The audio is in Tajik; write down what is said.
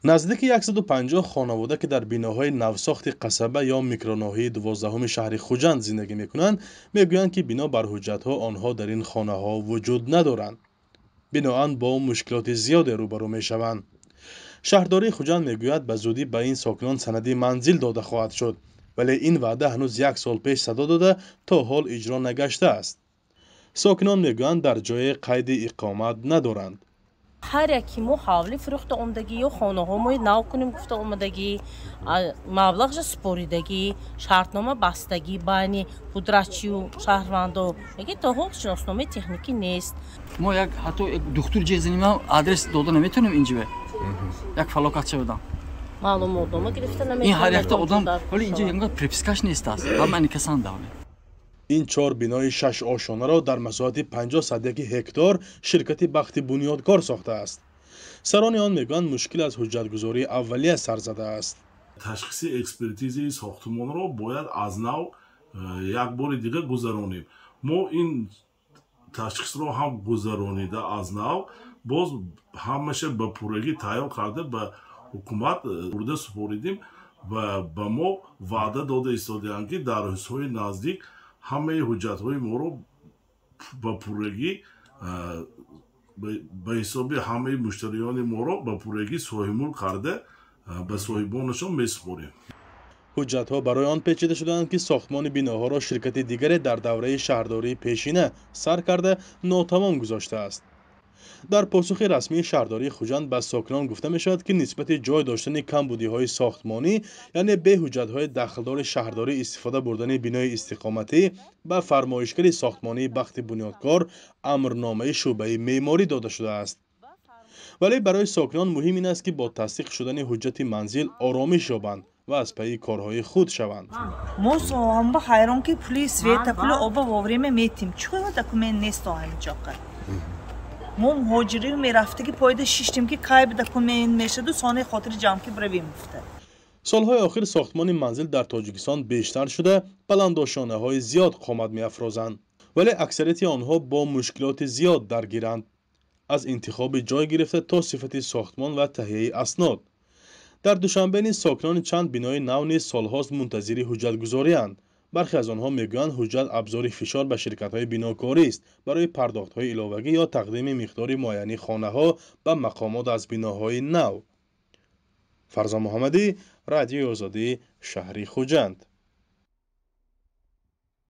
Наздики 150 хонавода, ки дар биноҳои навсохти қасаба ё микроноҳияи 12-уми шаҳри Хуҷанд зиндагӣ мекунанд, мегӯянд, ки бино бар ҳуҷҷатҳо онҳо дар ин хонаҳо вуҷуд надоранд. Биноан бо мушкилоти зиёде рӯбарӯ мешаванд. Шаҳрдории Хуҷанд мегӯяд, ба зудӣ ба ин сокинон санади манзил дода хоҳад шуд, вале ин ваъда ҳанӯз як сол пеш садо дода, то ҳол иҷро нагаштааст. Сокинон мегӯянд, дар ҷое қайди иқомат надоранд. Ҳар яки мо ҳавлӣ фурӯхта омадагӣ ё хонаҳомои нав кунем гуфта омадагӣ, маблағша супоридагӣ, шартнома бастагӣ байни пудрачию шаҳрвандо, лекин то ҳол шиносномаи техникӣ нест. Мо як ҳатто духтур ҷезаним, адрес дода наметавонем, инҷиве як фалокат шавадам. Маълумотнома гирифта наметавонем. Ин ҳар якта одам ҳоли инҷа ягон пропискаш нест аст, ҳама касанд давле. Ин чор бинои шаш ошонаро дар масоҳати 50,1 ҳектор ширкати Бахти Бунёдкор сохтааст. Сарони он мегӯянд, мушкил аз ҳуҷҷатгузории аввалия сар задааст. Ташхиси экспертизаи сохтмонро бояд аз нав як бори дигар гузаронем. Мо ин ташхисро ҳам гузаронида, аз нав боз ҳамаша ба пуррагӣ тайёр карда, ба ҳукумат бурда супоридем ва ба мо ваъда дода истодаанд, ки дар рӯзҳои наздик ҳамаи ҳуҷҷатҳои моро ба пуррагӣ ба ҳисоби ҳамаи муштариёни моро ба пуррагӣ соҳибмулк карда, ба соҳибонашон месупорем. Ҳуҷҷатҳо барои он печида шудаанд, ки сохтмони биноҳоро ширкати дигаре дар давраи шаҳрдории пешина сар карда, нотамом гузоштааст. Дар посухи расмии шаҳрдории Хуҷанд ба сокинон гуфта мешавад, ки нисбати ҷой доштани камбудиҳои сохтмонӣ, яъне бе ҳуҷҷатҳои дахлдори шаҳрдорӣ истифода бурдани бинои истиқоматӣ, ба фармоишгари сохтмонии Бахти Бунёдкор амрномаи шӯъбаи меъморӣ дода шудааст. Вале барои сокинон муҳим ин аст, ки бо тасдиқ шудани ҳуҷҷати манзил оромиш ёбанд ва аз пайи корҳои худ шаванд. Мо соҳамба ҳайрон, ки пули света, пули оба вовреме метим, чӯ документ нест ҳамиҷоқа. Мо муҳоҷирӣ мерафтаги пойда шиштем, ки кай документ мешаду сонаи хотири ҷамъ ки биравем гуфта. Солҳои охир сохтмони манзил дар Тоҷикистон бештар шуда, баландошонаҳои зиёд қомат меафрозанд, вале аксарияти онҳо бо мушкилоти зиёд даргиранд, аз интихоби ҷой гирифта то сифати сохтмон ва таҳияи аснод. Дар Душанбе низ сокинони чанд бинои нав низ солҳост мунтазири ҳуҷҷатгузорианд. Бархе аз онҳо мегӯянд, ҳуҷҷат абзори фишор ба ширкатҳои бинокорист барои пардохтҳои иловагӣ ё тақдими миқдори муайяни хонаҳо ба мақомот аз биноҳои нав. Фарзон Муҳаммадӣ, Радиои Озодӣ, шаҳри Хуҷанд.